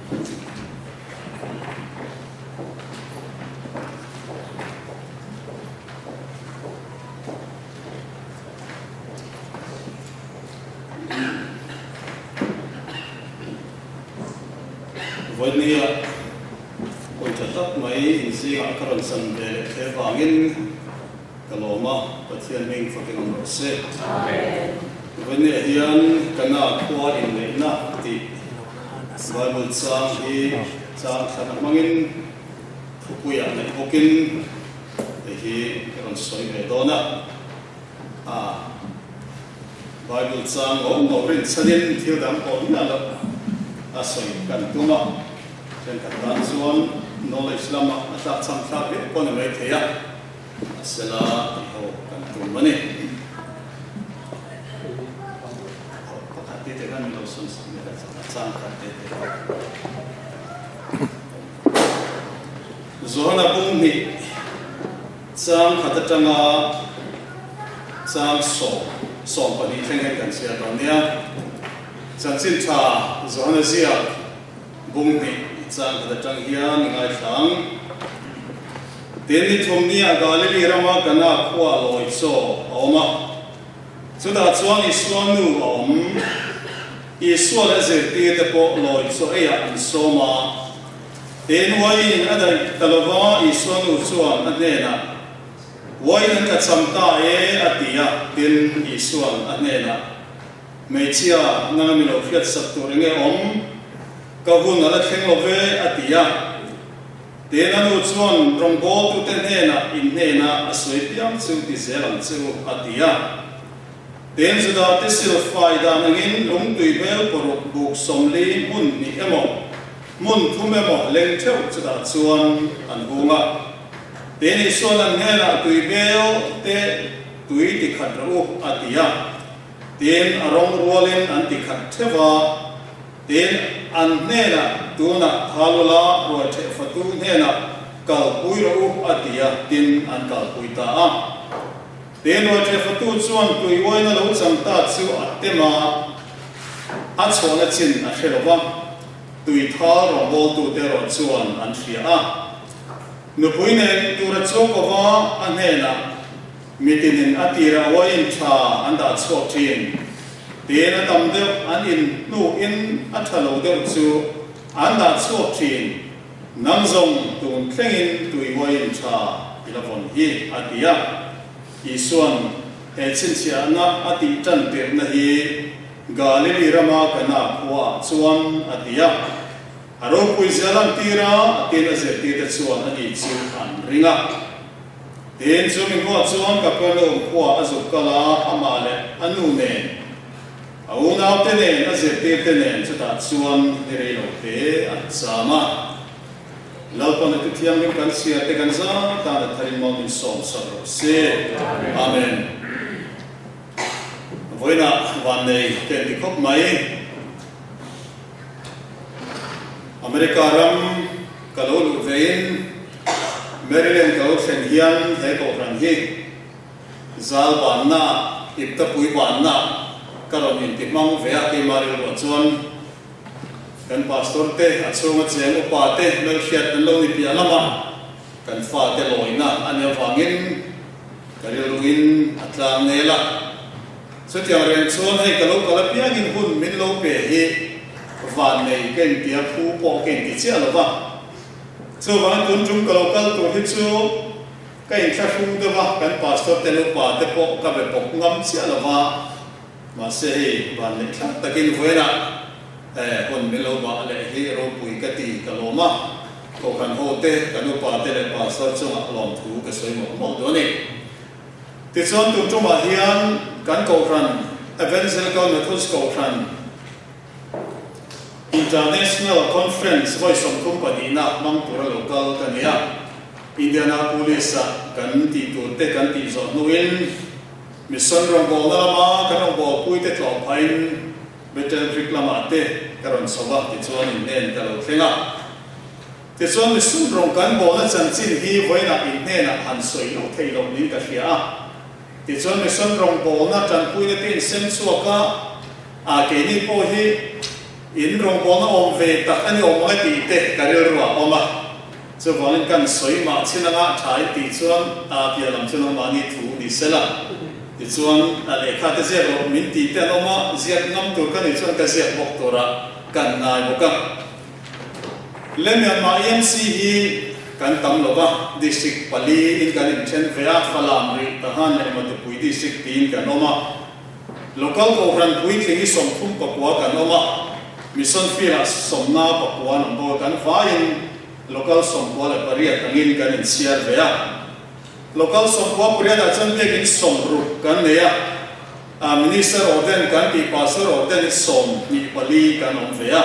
Vawinia hawi tha tak mai inzingah ka rawn chan ve leh hle vangin ka lawm a, Pathian hming fakin awm rawh se. Vawinia hian Kana khua inneihna tih Bible chang hi chang thlan a hmangin thupuiah neih bawkin hei hi ka rawn sawi ve dawn a. A Bible chang awm lo rinchhanin thil dang pawh miah loh a sawi kan tum a, thenkhat tan chuan knowledge lama a tlakchham thlak viau pawh ni mai thei a, a sela tih ho kan tum a ni. Pakhat te te khan min lo sawn sak mai a, chang khat te te. Johana bung hnih chang khat atanga chang 12 thleng hian kan chhiar dawn nia. Chanchin tha Johana ziak bung hnih chang khat atang hian i ngaithlang. Tin ni thum nia Galili rama Kana khua lawi chaw a awm a. Chutah chuan Isua nu a awm. Isua leh zirtirte pawh lawi chaw eiah an sawm a. Tin, uaiin a daih ta lo va, Isua nu chuan a hnenah, Uaiin an ka cham ta e, a ti a. Tin, Isua'n a hnenah, Hmeichhia, nanga mi lo hriat sak tur enge awm? Ka hun a la thleng lo ve, a ti a. Tin, a nu chuan rawngbawltute hnenah, In hnena a sawi piang chu ti zel ang che u, a ti a. Tin, Judate silfai dan angin lungtui bel paruk buk 40 hmun hnih emaw, Hmun thum emaw leng theuh chutah chuan an hung a. Tin Isua'n an hnenah tui bel te tui ti khat rawh u a ti a. Tin a rawng rualin an ti khat theuh a. Tin an hnenah tunah Thalula ruai theh fatu hnenah kalpui rawh u a ti a, tin an kalpui ta a. Tin ruai theh fatu chuan tui uaina lo chang ta chu a tem a, a chhuahna chin a hre lo va. Tui thal rawngbawltute erawh chuan an hria a. Nupui nen tura chuang kova a hnenah mitinin a tirah uaiin tha an dah chhuak thin. Tin a tam deuh an in hnuin a tha lo deuh chu an dah chhuak thin. Nang zawng tun thlengin tui uaiin tha i la vawn hi, a ti a. Isua'n he chhinchhiahna a tih tan tirhna hi Galili rama Kana khuaah chuan a ti a. A ropui zia lantir a, a tin a zirtirte chuan ani chu an ring a. Tin, chu mi hnuah chuan Kapernaum khua a zuk kal a, amah leh a nu nen, a unaute nen, a zirtirte nen chutah chuan ni rei lo te an cham a. Lalpan a Tuthianghlim kan chhiar te kan zang tan a tharin maw min sawm sak rawh se. Amen. Vawiinah vannei ka inti khawp mai. America ram ka lo luh vein Maryland ka lo thlen hian he kohhran hi zal banna, iptapui banna ka rawn inti hmang ve a keimah rilruah chuan kan pastor te, a chhunga cheng upa te hmelhriat an lo ni piah lama kan fate lawina a nih avangin Ka rilruin a tlang nel a, chutiang reng chuan hei ka lo kal apiangin hun min lo pe hi vannei ka intia phu pawh ka inti chiah lo va. Chuvangin tun tum ka lo kal tur hi chu ka inthlahrung deuh a, kan pastor te nupa te pawh ka be bawk ngam chiah lo va, mahse hei vannei thlak takin vawiinah hun min lo bah leh hi ropui ka ti ka lawm a. Kohhran ho te, kan upa te leh pastor chungah lawmthu ka sawi mawlh mawlh duh a ni. Tichuan tun tumah hian kan Kohhran, Evangelical Methodist Kohhran International Conference vawi 32 na hmang tura lo kal ka ni a. Indianapolis-ah kan tih tur te kan tih zawh hnuin Mission rawngbawlna lama kan rawngbawlpui te tlawh phahin Battle Creek lamah te ka rawn chho a, tichuan in hnen ka lo thleng a. Tichuan mi sum rawng kan bawlna chanchin hi vawiinah in hnenah han sawi loh theih loh niin ka hria a. Tichuan mi sum rawng bawlna tanpuina te in sem chhuak a, a keini pawh hi In rawngbawlna awm ve tak a ni awm ang e tih te ka rilru ah awm a. Chuvangin kan sawi mah chin anga tha in tih chuan a piah lam chu nangmahni thu ni se la. Tichuan a lehkha te ziak rawh min tih te an awm a, ziak ngam tur ka nih chuan ka ziak bawk turah kan ngai bawk a. Le Myanmar EMC hi kan tam lo va, District pali in kan inthen ve a, Falam rih Tahan leh Matupui District tiin kan awm a. Local Kohhran puitling hi 34 kan awm a, Mission Field ah 49 an awm bawk a, kan vaiin Local 98 angin kan inchhiar ve a. Local 98 ah chuan biakin 60 kan nei a, Minister Orden kan tih Pastor Orden hi 24 kan awm ve a.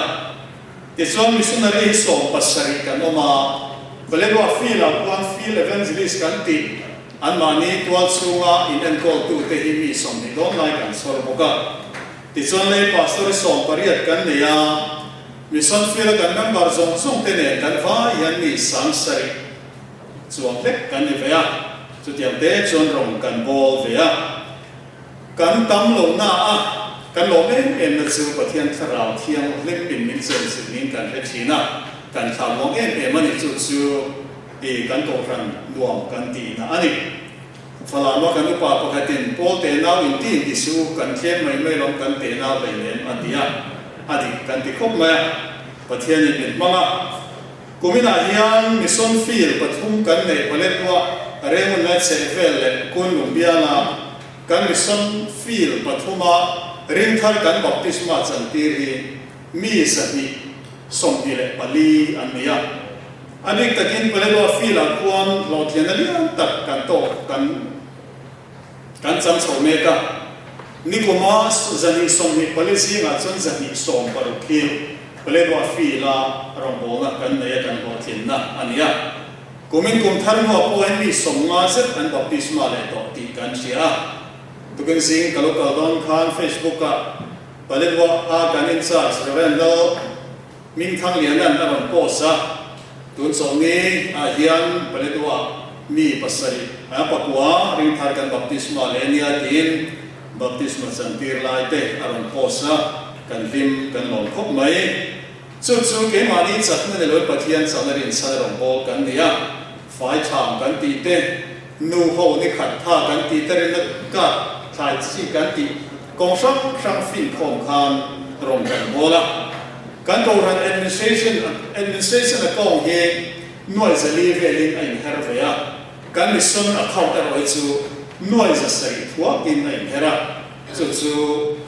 Tichuan Missionary hi 70 kan awm a, Paletwa Field ah khuan Field Evangelist kan tih anmahni tual chhunga in enkawltute hi mi 20 dawn lai kan chhawr bawk a. Tichuan lei Pastor hi 18 kan nei a, Mission Field a kan member zawng zawng te nen kan vai hian mi 70 chuang hlek kan ni ve a, chutiang te chuan rawng kan bawl ve a. Kan tam lo na a, kan lawm em em na chu Pathian Thlarau Thianghlim in min chenchilh niin kan hre thin a, kan thla muang em em a ni. Chu chu i kan Kohhran nuam kan tihna a ni. Falama kan upa pakhatin Paul te nau in ti in ti su, kan thlem mai mai lawm kan te nau hlei lem a ti a, a dik kan ti khawp mai a, Pathian in min hmang a. Kuminah hian Mission Field pathum kan neih Paletwa, Rengun lai chhehvel leh Kunlung biala kan Mission Field pathuma ringthar kan baptisma chantir hi mi 124 an ni a. A bik takin Paletwa Field-ah khuan hlawhtlianna lian tak kan tawk kan kan chang chho mek a. Nikuma 124 zingah chuan 160 hi Paletwa Field-a rawngbawlna kan nei a kan hlawhtlinna a ni a. Kumin kum thar hnuah pawh hian mi 50 zet an baptisma leh tawh tih kan hria a. Tukin zing ka lo kal dawn khan Facebook-ah Paletwa a kan in charge Rev. Lal Hmingthangliana'n a rawn post a, tun chawlhni ah hian Paletwa mi pasarih a pakua ringthar kan baptisma leh ania tiin baptisma chantir lai te a rawn post a, kan hlim kan lawm khawp mai. Chu chu keimahni chakna ni loin Pathian chakna rinchhan a rawn bawl kan ni a, fai tham kan tih te, nu ho ni khat tha kan tih te rinna kap thlai chi kan tih kawng hrang hrang finkhawm khan rawn kan bawl a. Kan Kohhran Administration Administration account hi nuai zali velin a inher ve a, kan Mission account erawh hi chu nuai 700 thuakin a inher a, chu chu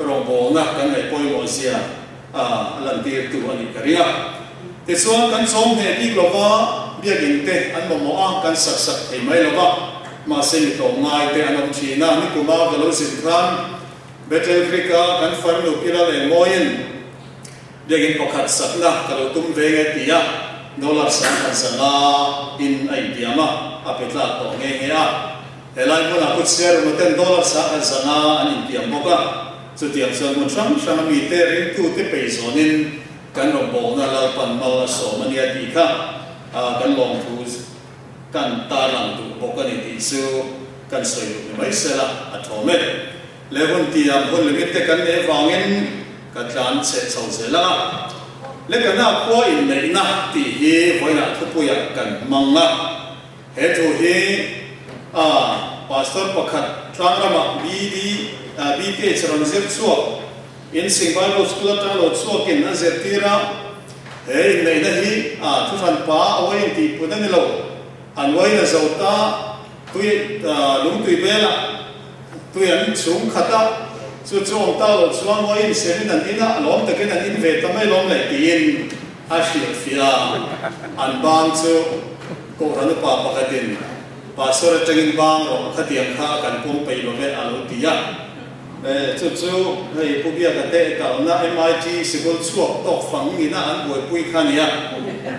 rawngbawlna kan ngaih pawimawh zia a lantirtu a nih ka ring a. Tichuan kan chawm hneh bik lova biakinn te an mamawh a, kan sak sak thei mai lova, mahse mi tlawmngai te an awm thin a, nikuma ka lo zin khan Bethel Creek-a kan farnu Pila leh Mawiin biakinn pakhat sakna ka lo tum ve nge ti a, dollar 10,500 in a intiam a, a pe tlak tawh nghe nghe a. Helai hmunah kut siar ruma ten dollar 10,500 an intiam bawk a, chutiang chuan hmun hrang hranga mite ringtute pei zawnin kan rawngbawlna Lalpan mal a sawm a nia tih kha kan lawmthu kan tarlang duh bawk a ni tih chu kan sawi duh ni mai sela a thawm e. Le hun tiang hun limit te kan neih avangin ka tlan cheh chho zel ang a. Le kana khua inneihna tih hi vawiinah thupuiah kan hmang a. He thu hi a pastor pakhat tlangrama BD BTH rawn zir chhuak in Sing Bible School atang lo chhuakin a zirtir a. He inneihna hi a thuhran pa a uai intihput a ni lo. An uain a zo ta tui lungtui velah Tui an chhung khat a, chu chu awm ta lo chuan mawi in sem in an in a, lawm takin an in ve ta mai lawm leh tiin a hrilhfiah a. An bang chu Kohhran upa pakhatin Pastor atangin bang rawh khatiang kha kan pawm peih lo ve a lo ti a. Chu chu hei Pu Biaka te kalna MIT sikul chhuak tawk fang ina an buaipui kha a ni a.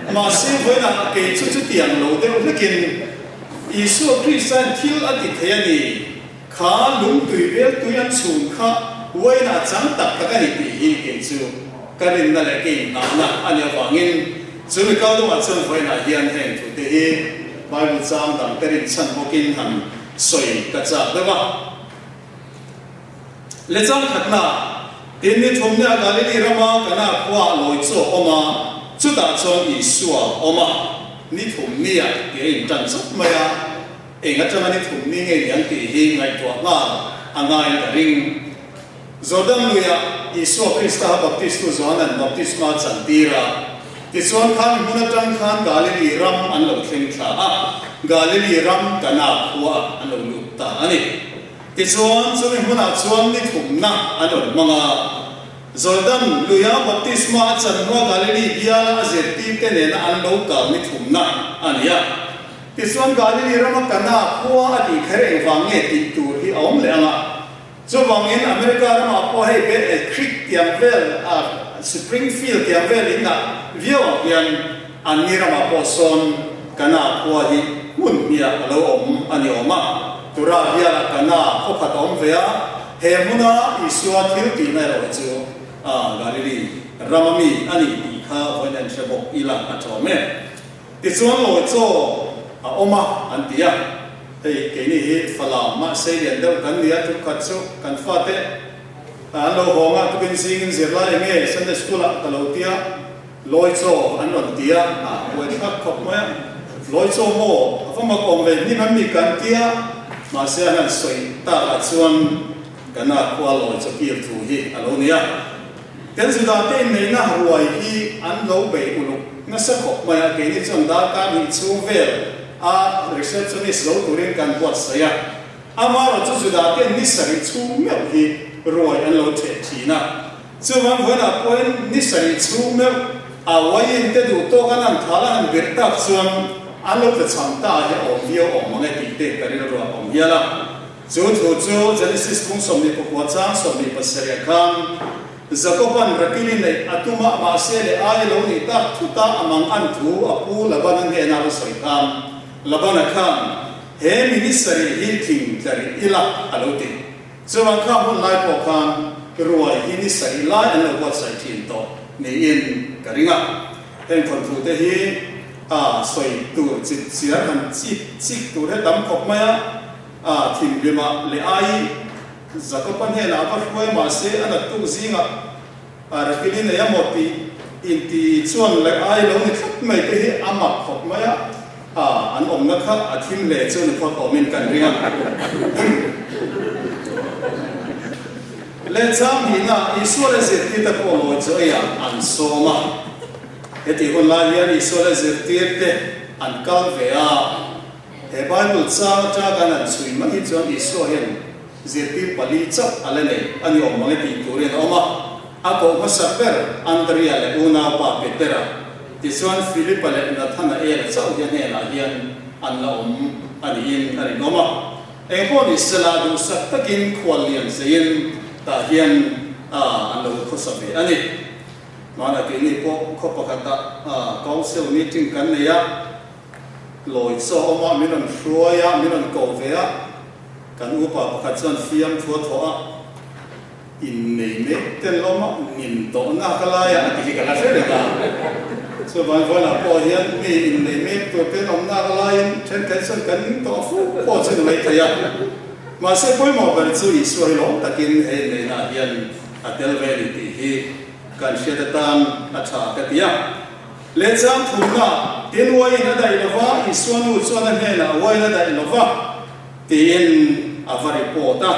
Mahse vawiinah kei chu chutiang lo deuh hlekin Isua Krista'n thil a ti thei a ni. Kha lungtui vel tui an chhun kha uaina a chang tak tak a ni tih hi kei chu ka rinna leh ka inhnahna a nih avangin chu mi kal dawngah chuan vawiinah hian heng thute hi Bible chang dangte rinchhan bawkin han sawi ka chak deuh a. Le chang khatna. Tin, ni thumnia Galili rama Kana khuaah lawi chu a awm a, chutah chuan Isua a awm a. Ni thumnia tih a intan chawp mai a, eng atanga ni thumni nge ni ang tih hi ngaihtuah nghal a ngaiin ka ring. Jordan luiah Isua Krista baptistu Johanan baptisma a chantir a, tichuan khami hmun atang khan Galili ram an lo thleng thla a, Galili ram Kana khuaah an lo lut ta a ni. Tichuan chumi hmunah chuan ni thumna an rawn hmang a, Jordan luia baptisma a chan hma Galili biala a zirtirte nena an lo kal ni thumna a ni a. Tichuan Galili rama Kana khua a tih kher engvang nge tih tur hi a awm leh ang a. Chuvangin America ramah pawh hei Bell Creek tiang vel a Springfield tiang vel in ah viau ah hian an ni ramah pawh sawn Kana khua hi hmun hmiah a lo awm a ni awm a. Tura bialah Kana khaw khat a awm ve a, he hmuna Isua thil tihna erawh hi chu Galili rama mi a ni tih kha vawiin a inhre bawk ila a tawm e. Tichuan lawi chaw a awm a an ti a, hei keini hi Falam mahse lian deuh kan ni a, tuk khat chu kan fate an lo hawng a, tukin zingin zirlai enge Sunday school ah ka lo tia, lawi chaw an rawn ti a, a buai thlak khawp mai a, lawi chaw maw a va mak awm ve hnim an ni kan tia, mahse an han sawi tak ah chuan kan ah khua lawi chaw kir thu hi a lo ni a. Kan Juda te inneihna ruai hi an lo bei uluk nasa khawp mai a, keini chuan darkar hnih chhung vel a receptionist lo turin kan buatsaih a. Amaherawh chu Juda ten ni sarih chhung meuh hi ruai an lo theh thin a. Chuvang vawiinah pawhin ni sarih chhung meuh a uaiin te duh tawk an han thal a han birh tak chuan an lo tla cham ta hi a awm viau awm mang e tih te ka rilru a awm hial a. Chu thu chu Genesis kung 24 chang 27 ah khan Jakoban Rakili neih a tum a, mahse leh ai lo nih tak thut a, a mang an thu a pu Labana hnenah a sawi khan Labana khan he ministry hi tling tla rih ila a lo ti. Chuvang kha hun lai pawh khan ruai hi ni sarih lai an lo buatsaih thin tawh niin ka ring a. Heng thawnthu te hi a sawi tur chip chiar han chip chik tur he tam khawp mai a. A thinrimah leh ai Jakob-a hnenah a va hruai mahse a naktuk zingah Rakili nei a maw tih inti chuan leh ai lo ni tlat mai te hi a mak khawp mai a, an awmna kha a thim hle chu ni phawt awmin kan ring a. Leh chang hnihna Isua leh zirtirte pawh lawi chu eiah an sawm a. Hetih hun lai hian Isua leh zirtirte an kal ve a. He Bible chang atanga kan han chhui mai hi chuan Isua hian zirtir pali chauh a la nei a ni awm ang e tih turin a awm a. A koh hmasa ber Andria leh unaupa Petera, tichuan Filipa leh Nathanaela chauh hi a hnenah hian an la awm a niin a rinawm a. Engpawh ni sela duhsak takin khual lian zeiin tah hian an lo khawsa ve a ni. Hmanah keini pawh khaw pakhatah council meeting kan nei a. Lawi chaw awm a, min rawn hruai a, min rawn ko ve a, kan upa pakhat chuan fiam thu a thawh a, innei mek ten lawm a, nin tawhna ka lai a, a ti hi ka la hre reng a. Chuvang vawilah pawh hian mi innei mek tur ten awmna ka laiin thenkhat chuan kan ning tawh fu pawh chu ni mai thei a. Mahse pawimawh ber chu Isua hi lawm takin he inneihnaah hian a tel ve a ni tih hi kan hriat atan a tha ka ti a. Lehchang thumna, tin uaiin a daih lova, Isua nu chuan a hnenah uaiin a daih lova tiin a va report a,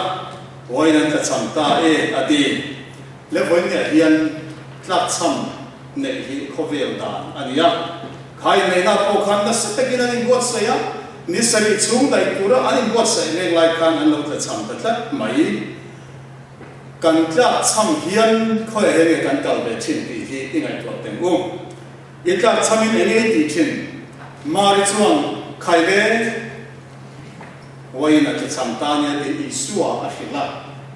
uaiin an tlachham ta e a ti. Le vawiinniah hian tlakchham neih hi khawvel dan a ni a, kha inneihna pawh khan nasa takin an inbuatsaih a, ni sarih chhung daih tura an inbuatsaih mek lai khan an lo tlachham ta tlat mai. Kan tlak chham hian khawiah hian nge kan kal ve thin tih hi i ngaihtuah teng u. I tlak chhamin eng nge i tih thin? Mari chuan khai ve Vawiin a tlachham ta nia tiin Isua a hrilh a.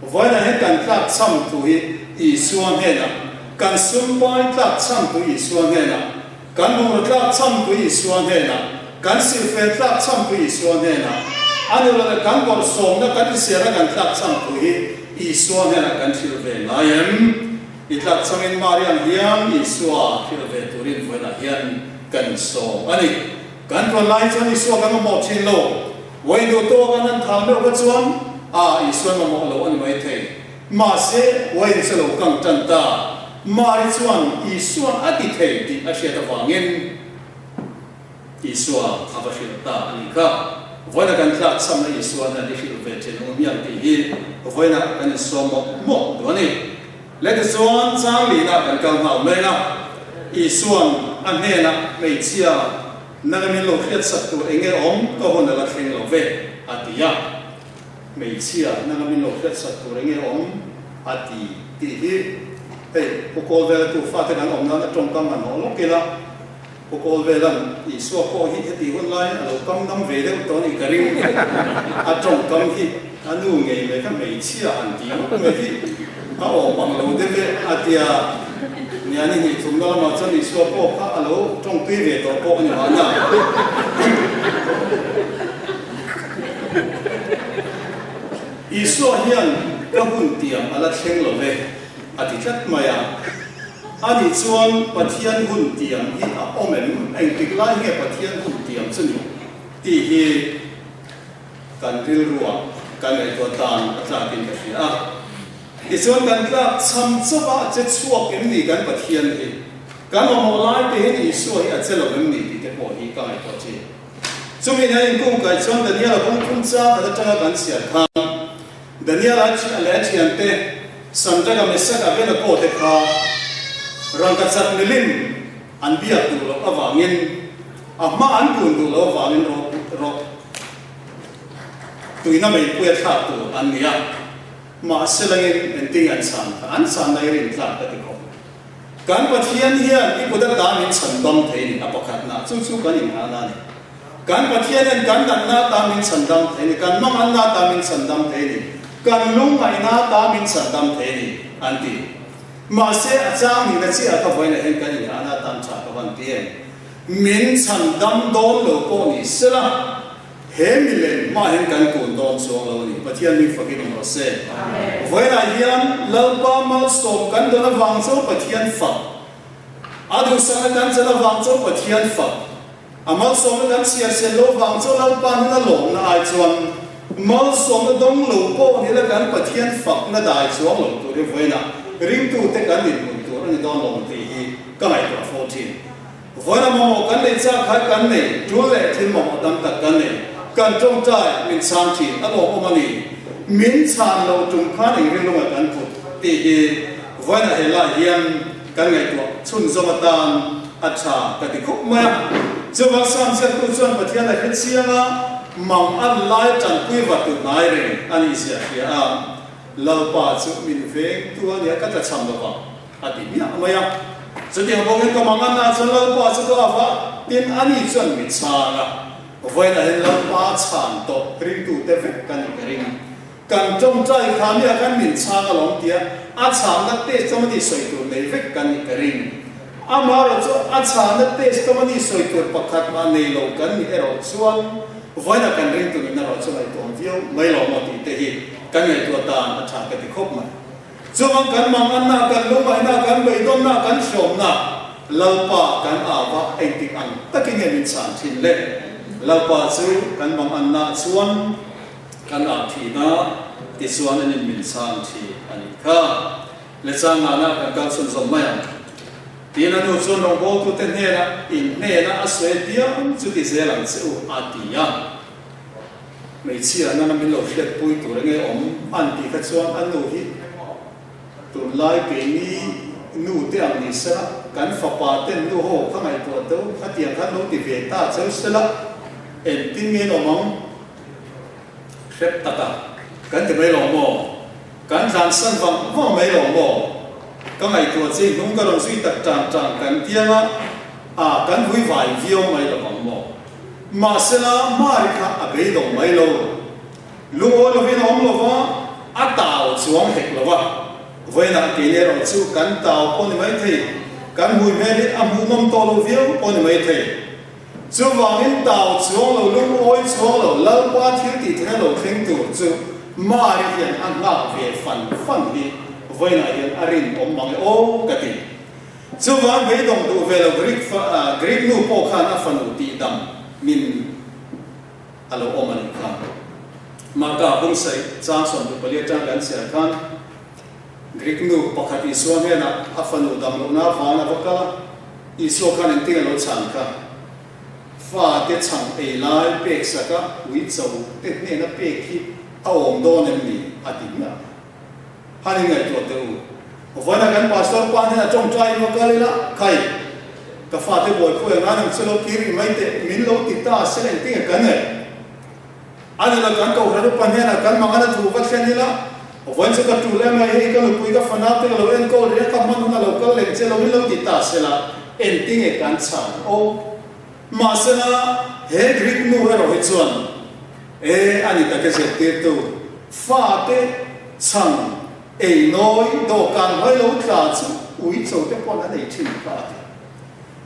Vawiinah hian kan tlak chham thu hi Isua hnenah, kan sumpai tlak chham thu Isua hnenah, Kan bungraw tlak chhampui Isua hnenah, kan silhfen tlak chhampui Isua hnenah, a ni lo le kan bawrhsawmna kan insiarna kan tlak chhampui hi Isua hnenah kan hrilh ve ngai em? I tlak chhamin Mariam hian Isua hrilh ve turin vawiinah hian kan insawm a ni. Kan tuan lai chuan Isua kan mamawh thin lo. Vawiin duh tawk an han thal meuh kha chuan, a, Isuan mamawh lo a ni maithei. Mahse, uain chu lo kang tan ta. Mari chuan Isua'n a ti thei tih a hriat avangin Isua a va hrilh ta a nih kha. Vawiina kan tlak chhamna Isua'n a ti hrilh ve thin awm hian tih hi vawiina kan insawm mawp mawp duh a ni. Le tichuan chang lihna kan kal nghal mek a, Isua'n a hnenah hmeichhia nang min lo hriatsak tur eng nge awm ka hun a la thleng lo ve a ti a. Hmeichhia nanga min lo hriatsak tur enge awm a ti tih hi hei Pu Kawlvela tu fate kan awm nan a tawngkam han hawh lawk ila, Pu Kawlvela'n Isua pawh hi heti hun laiin a lo kam dam ve deuh tawh a nih ka ring. A tawngkam hi a nu ngei mai kha hmeichhia han ti ngawt mai hi a awm ang lo deuh e a tia. Nia ni hnih thumna lamah chuan Isua pawh kha a lo tawngtui ve tawh pawh a ni mahna. Isua hian ka hun tiam a la thleng lo ve, a ti tlat mai a. Ani chuan Pathian hun tiam hi a awm em? Engtik lai nge Pathian hun tiam chu ni? tih hi kan rilruah kan ngaihtuah tan a tlakin ka hria a. Tichuan kan tlak cham chauh a che chhuak em ni kan Pathian hi? Kan mamawh lai te hian Isua hi a che lo em ni tih te pawh hi ka ngaihtuah thin. Chumi nen inkungkaih chuan Daniel-a kawngthum chang khat atanga kan chhiar khan Daniel-a leh a thiante Sandraga, Mesaka, Abednego te kha rangkachak milim an biak duh loh avangin a hma an kun duh loh avangin rawh rawh tuina meipui a thlak tur an ni a. Mahse langin engtin an chhan kha an chhan na i rintlak ka ti khawp. Kan Pathian hian i kut ata min chhan dam thei ni, a pakhatna chu chu kan inghahna a ni. Kan Pathian hian kan natna ata min chhan dam thei ni, kan manganna ata min chhan dam thei ni, kan lungngaihna ata min chhan dam thei ni, an ti. Mahse, a chang nihna chiah ka vawiinah hian kan inghahna atan tha ka van ti em? Min chhan dam dawn lo pawh ni sela, He milem hmah hian kan kun dawn chuang lo a ni. Pathian mi fakin awm rawh se. Vawiinah hian Lalpa malsawm kan dawn avang chu Pathian fak. A duhsakna kan chan avang chu Pathian fak. A malsawmna kan chhiar sel lo vang chu Lalpa hnena lawmna ai chuan malsawmna dawng lo pawh ni la kan Pathian fakna dai chuang lo tur hi vawiinah ringtute kan inhmun tur a ni dawn lo tih hi ka ngaihtuah fo thin. Vawiin mamawh kan nei chak kha kan nei, tul leh thil mamawh tam tak kan nei. Kan tawngtai min chhang thin a lawmawm a ni. Min chhan loh tum khan eng rilunga kan put tih hi vawiinah he lai hian kan ngaihtuah chhunzawm atan a tha ka ti khawp mai a. Chuvang Samsialtu chuan Pathian a hre chiang a, mang an lai tanpui va tu hnai reng a nih zia hria a, Lalpa chu min vengtu a nia ka tlachham lovang. A ti hmiah mai a. Chutiang bawkin ka mang anna chuan Lalpa chu ka ava, tin ani chuan mi chhang a. Vawiinah hian Lalpa chhan tawh ringtute vek ka ni ka ring. Kan tawngtai kha mi a kan min chhang alawm tia a chhanna testimony sawi tur nei vek ka ni ka ring. Amaherawh chu a chhanna testimony sawi tur pakhat mah nei lo kan nih erawh chuan vawiinah kan ringtu nunna erawh chu ngaihtuah viau mai lo maw tih te hi kan ngaihtuah dan a tha ka ti khawp mai. Chuvang kan manganna, kan lungngaihna, kan beidawnna, kan hrawmna Lalpa kan ava engtik ang takin nge min chhan thin le? Lalpa chu kan manganna chuan kan au thin a, tichuan an in min chhan thin a nih kha. Le changana kan kal chhunzawm mai ang. Tiin a nu chuan rawngbawltute hnenah, In hnena a sawi piang chu ti zel ang che u, a ti a. Hmeichhia nana min lo hriatpui tur enge awm an tih kha chuan a nu hi tunlai keini nu te ang ni sela, kan fapa ten nu ho kha ngaihtuah teu khatiang khan lo ti ve ta cheu sela, engtin nge in awm ang? Hrep tak a, kan ti mai lo maw? Kan tlansan vang vang mai lo maw? Ka ngaihtuah che hnung ka rawn zui tak tan tan kan tiang a, a kan vui vai viau mai lo vang maw? Mahsela Mari kha a beidawng mai lo. Lungawi lovin a awm lo va, a tau chuang hek lo va. Vawiinah keini erawh chu kan tau pawh ni mai thei, kan hmui hmel hi a hmuhnawm tawh lo viau pawh ni mai thei. Chuvangin tau chuang lo, lungawi chuang lo, Lalpa thil tih theihna lo thleng tur chu Mari hian a nghak ve fan fan hi vawiinah hian a rinawm mang e aw ka ti. Chuvang beidawng duh ve lo Greek Greek nu pawh khan a fanu tihdam min a lo awm a nih kha. Marka bung saih chang 24 atang kan chhiar khan. Greek nu pakhat Isua hnenah a fanu dam lohna avangin a va kal a, Isua khan engtin a lo chhan kha? Fate chhang ei lai pek saka uicho te hnena pek hi a awm dawn em ni? a ti hmiah. Han inngaihtuah teh u. Vawiina kan pastor pa hnenah tawngtai in va kal ila, Khai, ka fate buaipui ang a, nang chu lo kir i mai teh, min lo ti ta se la engtin nge kan ngaih? A ni lo, kan kohhran upa hnenah kan mangana thu va thlen ila, Vawiin chu ka tul em ai, hei ka nupui ka fanau te ka lo enkawl rih a, ka hman hun a lo kal leng che lo, min lo ti ta se la engtin nge kan chhan aw? Mahsela, he Greek nu erawh hi chuan, E, a ni tak e zirtirtu, fate chhang ei nawi dawhkan hnuai lo tla chu uicho te pawn an ei thin kha a ti.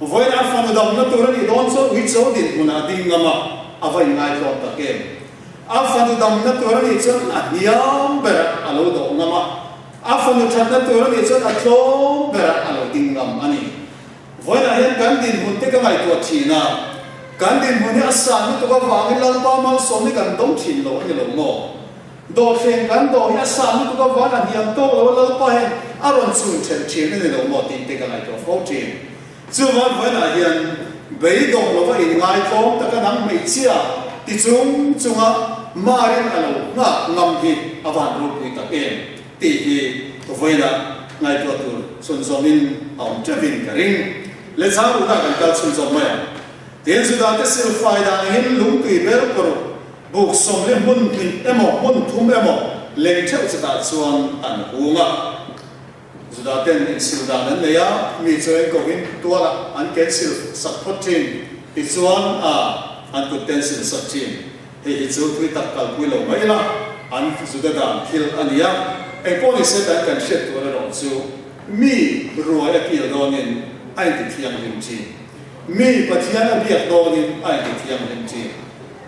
Vawiin a fanu damna tur a nih dawn chuan uicho dinhmunah a ding ngam a, a va inngaitlawm tak em. A fanu damna tur a nih chuan a hniam berah a lo dawh ngam a, a fanu thatna tur a nih chuan a tlawm berah a lo ding ngam a ni. Vawiinah hian kan dinhmun te ka ngaihtuah thin a, kan dinhmun hi a san lutuk avangin Lalpa malsawm hi kan dawng thin lo a ni lo maw? Dawhthleng kan dawh hi a san lutuk avangin a hniam tawk lo a, Lalpa hian a rawn chhun then thin a ni lo maw tih te ka ngaihtuah fo thin. Chuvang vawiinah hian beidawng lova inngaitlawm taka nang hmeichhia ti chung chunga Marin a lo nghak ngam hi a van ropui tak em? Tih hi vawiinah ngaihtuah tur chhunzawmin a awm teuhin ka ring. Lehchhang ruhna kan kal chhunzawm mai ang. Tin, Judate silfai dan angin lungtui ber paruk buk sawmli hmun hnih emaw hmun thum emaw leng theuh chutah chuan an hung a. Judaten insil dan an nei a, mi chu eng kohin tualah an ken sil sak phawt thin, tichuan a an kut ten sil sak thin. Hei hi chu thui tak kalpui lo mai ila, an Juda dan thil a ni a. Engpawh ni se dan kan hriat tur erawh chu mi ruai a kil dawnin a inti thianghlim thin. Mi Pathian a biak dawnin a inti thianghlim thin.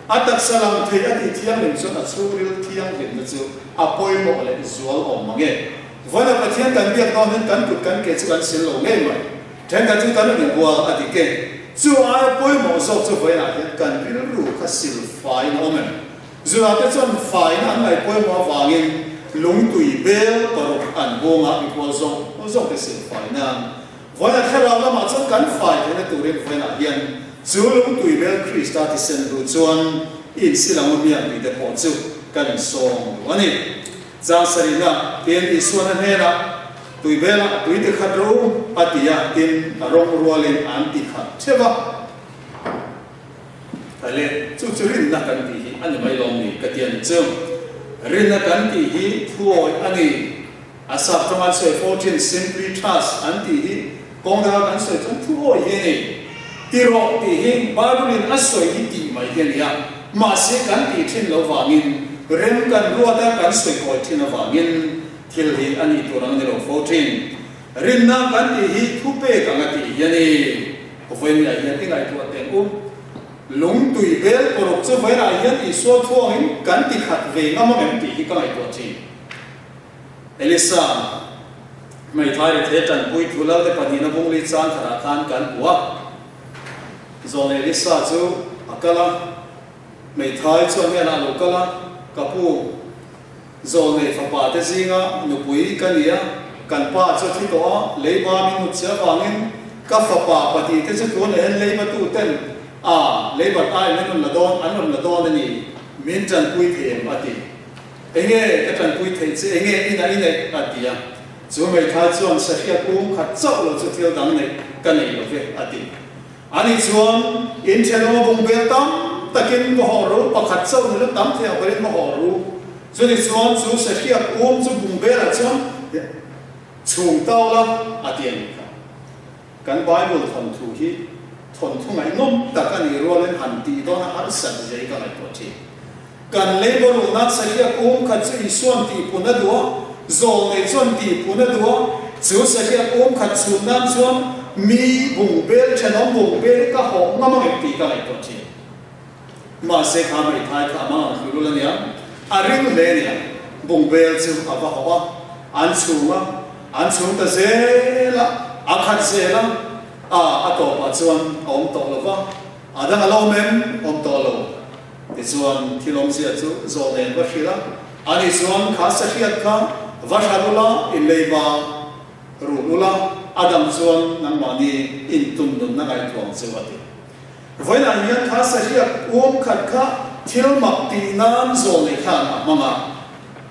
A taksa lang thei a tih thianghlim chuan a chhungril thianghlimna chu a pawimawh leh zual awm mang e. Vawiina Pathian kan biak dawn hian kan kut kan ke chu kan sil lo ngei mai. Thenkhat chu kan inbual a dik e. Chu aia pawimawh zawk chu vawiinah hian kan rilru kha sil faiin a awm em? Zunah te chuan faina an ngaih pawimawh avangin lungtui bel paruk an bunga mikhual zawk zawk te sil fai nan vawiina thlarau lamah chuan kan fai theihna turin vawiinah hian chu lungtui bel Krista thisen ru chuan insil ang u hmiang tih te pawh chu kan insawm duh a ni. Chang sarihna, Tin, Isuan a hnenah, Tui velah tui ti khat rawh u, a ti a, tin, a rawng rualin an ti khat theuh a. Thaile, chu chu rinna kan tih hi a ni mai lawm ni? Ka ti a ni chu. Rinna kan tih hi thuawi a ni. A sap tawng an sawi fo thin, simply trust an tih hi kawng danga kan sawi chuan thuawi hi a ni. Ti rawh tih hi Bible-in a sawi hi tih mai hi a ni a, mahse kan tih thin lo vangin rem kan ruat a, kan sawi kawi thin avangin thil hi a nih tur ang a ni lo fo thin. Rinna kan tih hi thupek ang a tih hi a ni. Vawiinah hian i ngaihtuah teng u. Lungtui bel paruk chu vawiinah hian Isua thuangin kan ti khat ve ngam ang em tih hi ka ngaihtuah thin. Elisa, Hmeithai rithe tanpui thu Lalte pahnihna bungli chang khatah khan kan hmu a. Zawn Elisa chu a kal a, Hmeithai chuan hnenah a lo kal a, Ka pu, zawn nei fapa te zinga nupui ka ni a, kan pa chu a thi tawh a, leiba min hmut che avangin ka fapa pahnihte chu tunah hian leiba tu ten a leibat aiin an rawn la dawn, an rawn la dawn a ni, min tanpui thei em? a ti. Enge ka tanpui theih che, enge inah i neih? a ti a. Chu hmeithai chuan, Sahriat um khat chauh lo chu thil dang neih ka nei lo ve, a ti. Ani chuan, In thenawm a bung bel tam takin va haw ru, pakhat chauh ni lo tam thei ang berin va haw ru. Chuni chuan chu sahriat um chu bung belah chuan chhung tau la, a ti a nih kha. Kan Bible thawnthu hi thawnthu ngaihnawm tak a nih rualin han tih dawn a harsat zia hi ka ngaihtuah thin. Kan leiba ruhna sahriak um khat chu Isuan tihpun a duh a, zawlnei chuan tihpun a duh a, chu sahriak um khat chhun nan chuan mi bung bel thenawm bung bel hi ka hawh ngam ang em tih ka ngaihtuah thin. Mahse kha hmeithai kha a mang ang hlulul a nia, a ring hle a nia, bung bel chu a va hawh a, an chhung a, an chhung ta zel a, a khat zel a, a a tawpah chuan a awm tawh lo va, a dang a lo awm em? Awm tawh lo. Tichuan, thil awmzia chu zawh nen va hrilh a, ani chuan kha sahriat kha Va hral ula, in leiba rul ula, a dang chuan nangmahni in tum nunna ngaihtuah ang che u a ti. Vawiinah hian kha sahriak uam khat kha thil mak tih nan zawlnei khan a hmang a.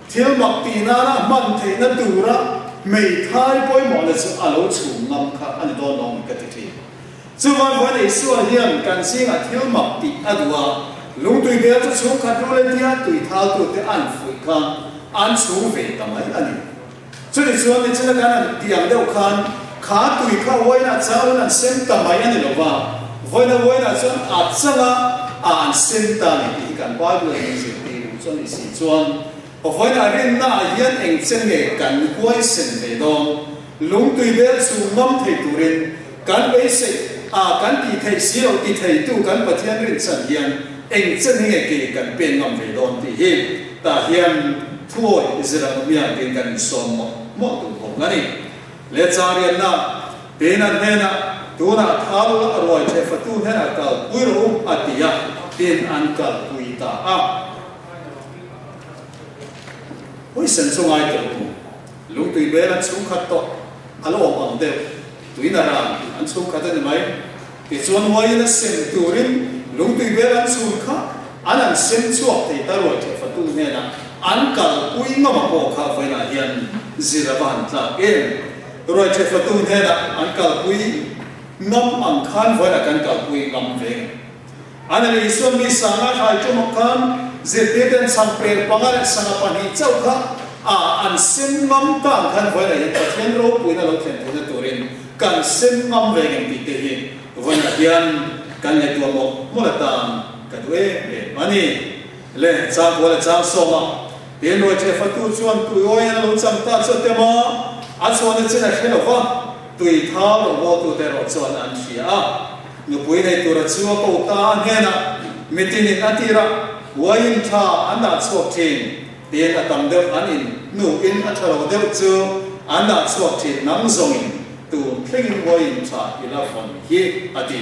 Thil mak tih nana a hman theihna tura hmeithai pawimawhna chu a lo chhum ngam kha a ni dawn lo ang ka ti thin. Chuvan vawiin Isua hian kan zingah thil mak tih a duh a, lungtui bel chu chhungkhat ru leh tia tui thaltute an fuih khan an chhung ve ta mai a ni. Chutih chuan nichina kan han tih ang deuh khan kha tui kha uainah chauhin an sem ta mai a ni lo va, vawiina uainah chuan a changa a an sem ta a ni tih hi kan Bible in min zirtir duh chuan ni si chuan vawiina rinna ah hian eng che nge kan huaisen ve dawn? Lungtui bel chhung ngam thei turin kan beisei a kan tih theih si loh ti theitu kan Pathian rinchhan hian eng che nge ke kan pen ngam ve dawn tih hi tah hian Thuawi zir ang awmia tiin kan insawm mawh mawh duh bawk a ni. Le Charianna, tiin an hnenah, Tunah thal a ruai che fatu hnenah kal pui rawh u, a ti a, tiin an kal pui ta a. Huisen chu ngai tawh u, lungtui bel an chhungkhat tawh, a lo awm ang deuh, tuina ran an chhungkhat a ni mai. Tichuan uaiin a sem turin lungtui bel an chhun kha an an sem chhuak thei ta ruai teh fatu hnenah an kalpui ngam a pawh kha vawiinah hian zir a va han tlak em. Ruai teh fatu hnenah an kalpui ngam ang khan vawiinah kan kalpui ngam ve ngei. An ani Isuan mi sanga thlai tum ang khan zirtirten chhang per panga leh sanga pahnih chauh kha a an sem ngam ta ang khan vawiinah hian Pathian ropuina lo thlen theihna turin Kan sem ngam ve ngem tih te hi vawiinah hian kan ngaihtuah mawlh mawlh atan ka duh em em a ni. Le chang kual leh chang sawma tin ruai che fatu chuan tui awiin a lo chang ta chu a tem a, a chhuahna chin a hre lo va, tui thau lo bawltute erawh chuan an hria a. Nupui nei tura chu a ko ta a hnenah mitinin a tirah uaiin tha an dah chhuak thin. Tin, a tam deuh an in hnuin a tha lo deuh chu an dah chhuak thin nang zawngin tun thlengin uaiin tha i la vawn hi a ti.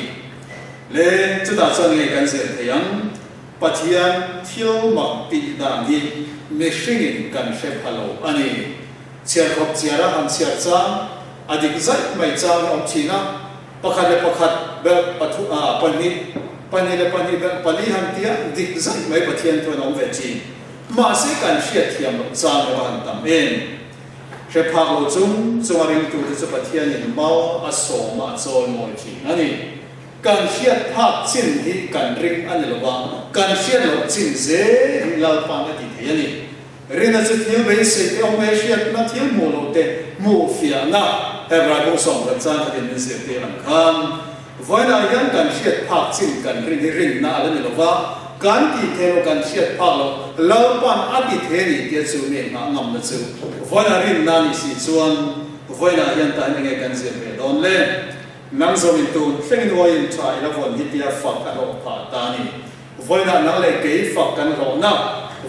Le, chutah chuan nge kan zir thei ang? Pathian thil mak tih dan hi mihringin kan hre pha lo a ni. Chhiarkhawp chiara han chhiar chang, a dik zaih mai chang a awm thin a. Pakhat leh pakhat belh pathu ah pahnih, pahnih leh pahnih belh pali han tia dik zaih mai Pathian chuan a awm ve thin. Mahse kan hriat thiam loh chang erawh han tam em. Hre phak lo chung chunga ringtute chu Pathianin mau a sawm a a chawi mawi thin a ni. Kan hriat phak chin hi kan ring a ni lo va, kan hriat loh chin zel hi Lalpa'n a ti thei a ni. Rina chu thil beisei te awm e hriatna thil hmuh loh te hmuh fiahna Hebrai bu sawmkhat chan khatin min zirtir ang khan vawiinah hian kan hriat phak chin kan rin hi rinna a la ni lo va, kan tih thei lo kan hriat phak loh Lalpan a ti thei a ni tia chu mi nghah ngamna chu vawiinah rinna a nih si chuan vawiinah hian tah hian enge kan zir ve dawn le? Nang zawmin tun thlengin uaiin tha i la vawn hi tia fak a hlawh phah ta a ni. Vawiinah nang leh kei fak kan hlawhna,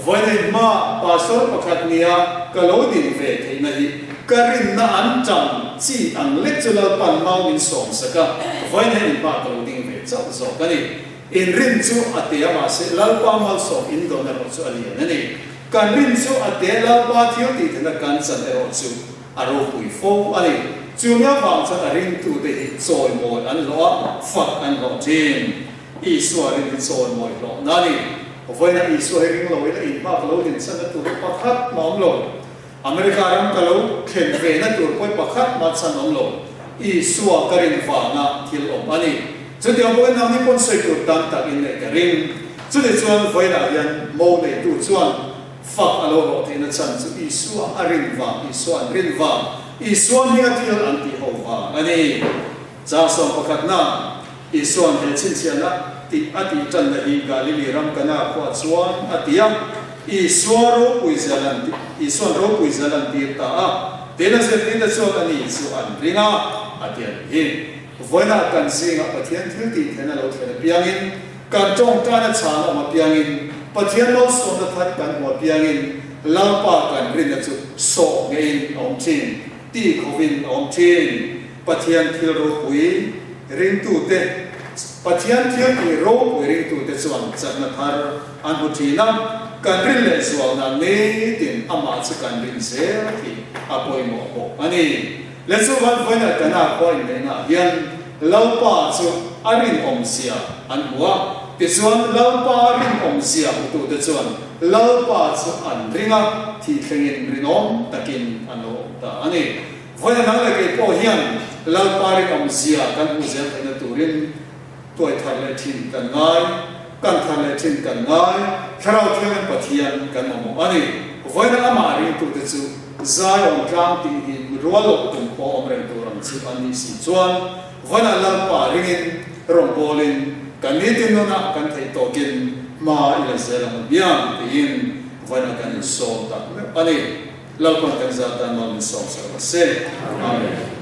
vawiinah hma pastor pakhat nia ka lo din ve theihna hi ka rinna an tang chi ang lek chu Lalpan mau min sawm sak a, vawiinah in hma ka lo ding ve chauh zawk a ni. In rin chu a te a mahse Lalpa malsawm in dawn erawh chu a lian a ni. Kan rin chu a te Lalpa thil tih theihna kan chan erawh chu a ropui fo a ni. Chu mi avang chuan a ringtute hi chawimawi an hlawh a, fak an hlawh thin. Isua rin hi chawimawi hlawhna a ni. Vawiinah Isua hi ring lo ila inhma ka lo dinchhanna tur hi pakhat mah awm lo. America ram ka lo thlen vena tur pawh hi pakhat mah chhan awm lo. Isua ka rin vanga thil awm a ni. Chutiang pawhin nangni pawn sawi tur tam tak in neih ka ring. Chutichuan vawiinah hian mo neitu chuan fak a lo hlawh theihna chhan chu Isua a rin vang, Isua an rin vang, Isua hminga thil an tih ho vang a ni. Chang sawm pakhatna. Isua'n he chhinchhiahna tih a tih tanna hi Galili ram Kana khuah chuan a ti a, Isua ropui zel an Isua'n ropui zel an tir ta a, tin a zirtirte chuan ani chu an ring a, a ti a nih hi. Vawiinah kan zingah Pathian thil tih theihna lo thlen apiangin, kan tawngtaina chhan awm apiangin, Pathian malsawmna thar kan hmu apiangin Lalpa kan rinna chu sawh ngeiin a awm thin, tih khovin a awm thin. Pathian thil ropui ringtute Pathian thil tih ropui ringtute chuan chakna thar an hmu thin a. kan rin leh zual nan nitin amah chu kan rin zel hi a pawimawh bawk a ni. Le chuvan vawiina Kana khua inneihnaah hian Lalpa chu a rinawmzia an hmu a, tichuan Lalpa rinawmzia hmutute chuan Lalpa chu an ring a, thih thlengin rinawm takin an lo awm ta a ni. Vawiina nang leh kei pawh hian Lalpa rinawmzia kan hmuh zel theihna turin tuai thar leh thin kan ngai, kan thar leh thin kan ngai, Thlarau Thianghlim Pathian kan mamawh a ni. Vawiina amah ringtute chu Zion tlang tih hi rual loh tum pawh awm reng tur ang chu an nih si chuan vawiina Lalpa ringin rawngbawlin kan nitin nunah kan theih tawkin hma i la zel ang biang tiin vawiina kan insawm tak meuh a ni. Lalpa'n kan zat tan maw min sawm sak rawh se. Amen.